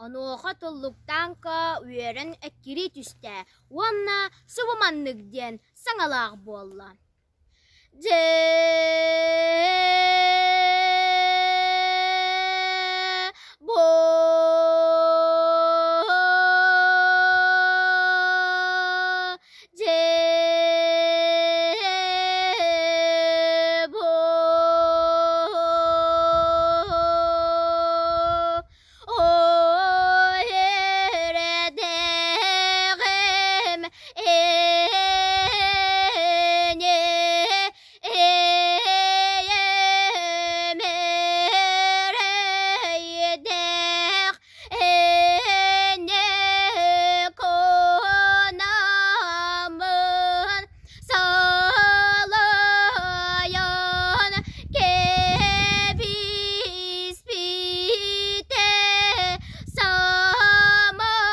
Онуоха Туллуктааҥка үөрэн эккирии түстэ уонна субу маннык диэн саҥалаах буолла: Дьэ бу дьэ бу Үөрэдэҕим ини ийэм эрэйдээх ини кунаммын Салайан кэбиспитэ самана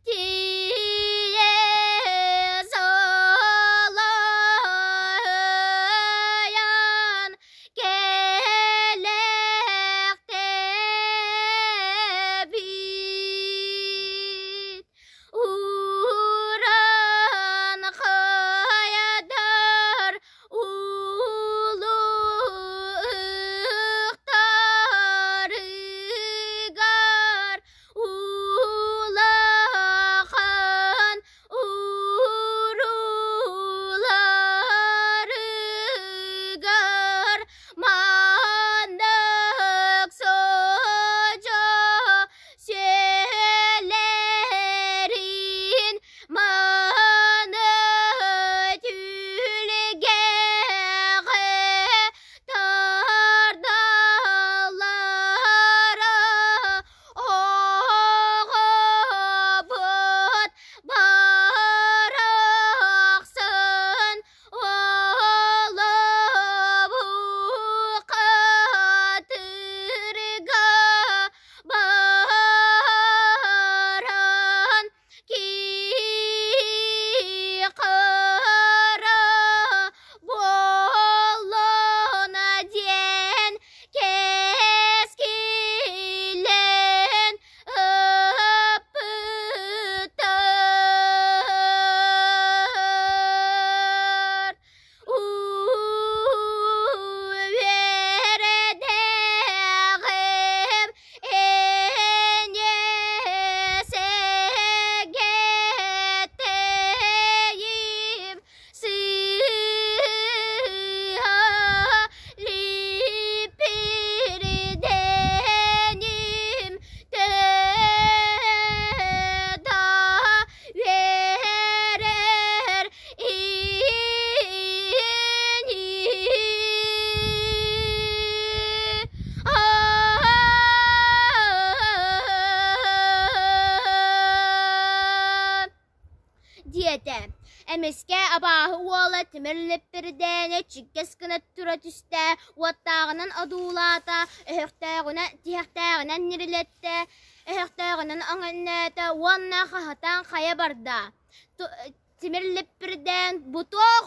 тиийэ салайан кэлэхтэбит. Уран хайадар улуухтарыгар улахан урууларыгар маннык содьо Сүөлэрин маны түлгэҕэ тардаллара оҕобут барахсан олобу хатырга баран кии-хара буоллуна диэн кэскилэн ыппыттар. Үөрэдэҕим эньэсэгэтэйим сыыһа липпирдэниим төда үөрэр Диэтэ. Эмискэ абааһы уола тимир липпирдээнэ чиккэс гына тура түстэ, уоттааҕынан одуулаата, өһөхтөөҕүнэн тиһэхтээҕинэн ньирилэттэ, өһөхтөөҕүнэн оҥоннөөтө уонна хаһытан хайа барда. Тимир липпирдээн бу туох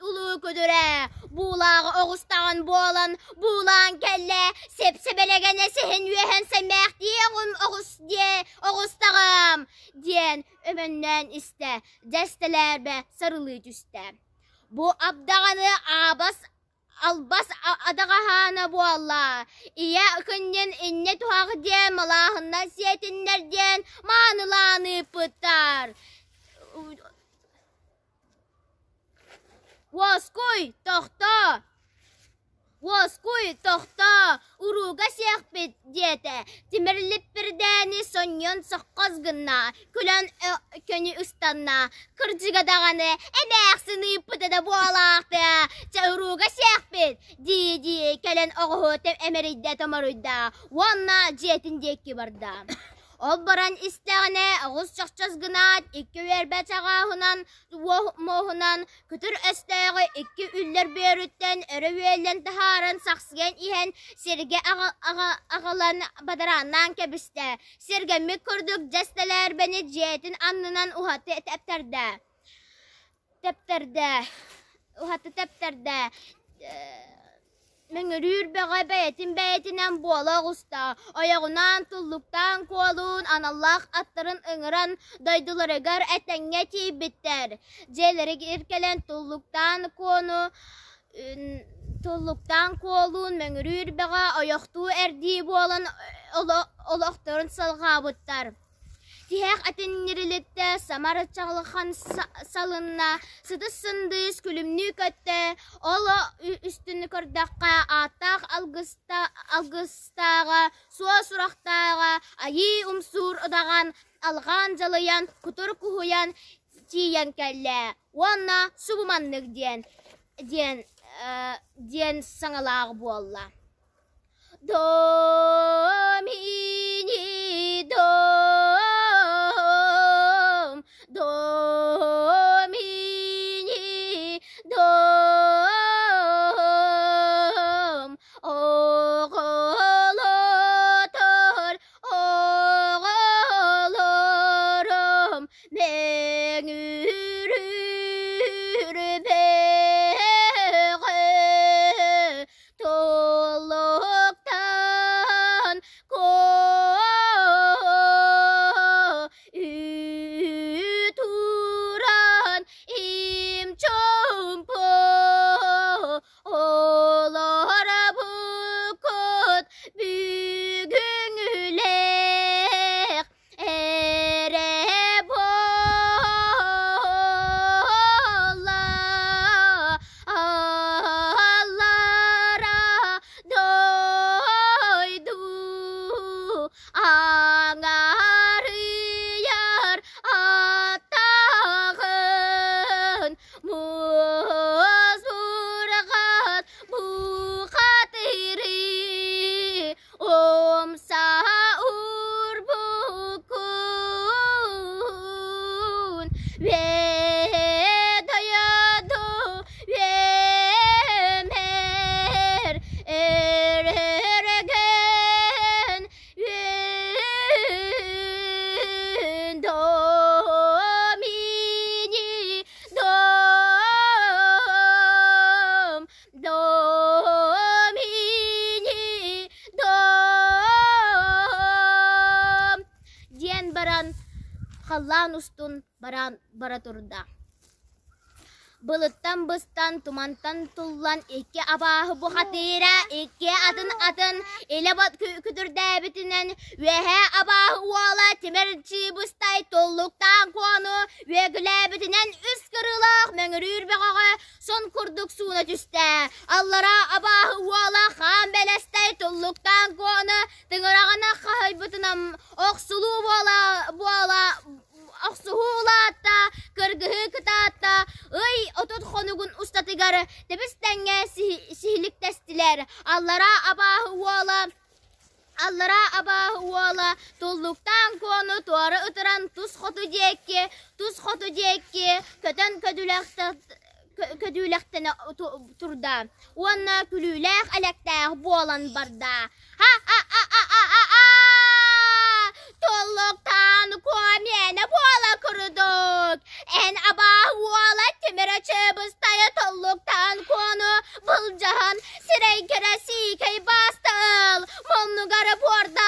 улуу күдүрэ буулааҕы оҕустаҕын буолан буулаан кэллэ сэп-сэбэлэгэнэ сиһин үөһэн сэмээхтиэҕим оҕус диэ оҕустаҕым диэн өмөннөөн истэ дьэстэлээрбэ сарылыы түстэ бу абдаҕаны аабас Албас адаҕаһаана буолла, ийэ кынньын инньэ туһах диэн малааһыннар сиэтиннэр диэн маанылаан ыыппыттар. Уоскуй, тохтоо! Уоскуй, тохтоо, урууга сиэхпит, диэтэ. Тимир липпирдээни сонньуйан соххос гынна, күлэн көнү ыстанна. Кырдьыга даҕаны, эмээхсин ыыппыта да буолаахтыа, чэ урууга сиэхпит, дии-дии кэлэн оҕуһу эмэрийдэ томоруйда уонна дьиэтин диэки барда. Ол баран истэҕинэ, оҕус чохчос гынаат, икки үөрбэ чаҕааһынан муоһунан күтүр өстөөҕү икки үллэр бүөрүттэн өрө үөллэн таһааран сахсыйан иһэн сиргэ аҕалан бадарааннаан кэбистэ. Сиргэммит курдук дьэс тэлээрбэни дьиэтин аннынан уһаты тэптэрдэ. Тэптэрдэ. Уһаты тэптэрдэ. Мөҥүрүүр бөҕө бэйэтин бэйэтинэн буола оҕуста, ойоҕунаан туллуктаан куолуун аналлаах аттарын ыҥыран дойдуларыгар этэҥҥэ тиийбиттэр. Дьиэлэригэр кэлэн туллуктаан куону туллуктаан куолуун Мөҥүрүүр бөҕө ойохтуу эрдии буолан олохторун салҕаабыттар. Тиһэх этиннирилиттэ, самар чаҕылхан салынна, сытыс сындыыс күлүмнүү көттө, ол үстүн көрдөххө ааттаах алгыстааҕа, суо сурахтааҕа, айыы умсуур удаҕан, алҕаан дьалыйан, кутур куһуйан тиийэн кэллэ уонна субу маннык диэн диэн диэн саҥалаах буолла Домини дом, домини дом, оҕолотор оҕолорум мөҥүрүүр бөҕө Тулуктан туран им чумпу олорбуккут бүгүҥҥүлээх эрэ буолла аллара дойду аҥаарыйар аттаҕын муос бурҕат бухатыры Умса уурбуккун Ведайаду үөмэр өрөргөн үн домини дом Домини дом диэн баран халлаан устун баран бара турда. Былыттан быстан, тумантан туллан икки абааһы бухатыыра икки атын атын илэ күтүрдээбитинэн үөһээ абааһы уола тимир чыыбыстай туллуктаан куону үөгүлээбитинэн үс кырыылаах мөҥүрүүр бөҕөҕө сон курдук сууна түстэ. Аллараа абааһы уола хаан бэлэстэй туллуктаан куону тыҥыраҕына хаһыйбытынан охсулуу буола буола охсуһуу улаатта, кыргыһыы кытаатта, ый 30 хонугун устатыгар тэбис-тэҥҥэ сиһиликтэстилэр. Аллараа абааһы уола Аллараа абааһы уола туллуктаан куону туора ытыран тус хоту диэки, тус хоту диэки көтөн көдүүлэхтэнэ турда уонна күлүүлээх-элэктээх буолан барда. Ха-ха-ха-ха-ха-ха! Туллуктаан куо миэнэ буола курдук. Эн абааһы уола тимир чыбыстайа туллуктаан куону былдьаһан сирэйгэрэ сиикэй баастал, муннугар буорда.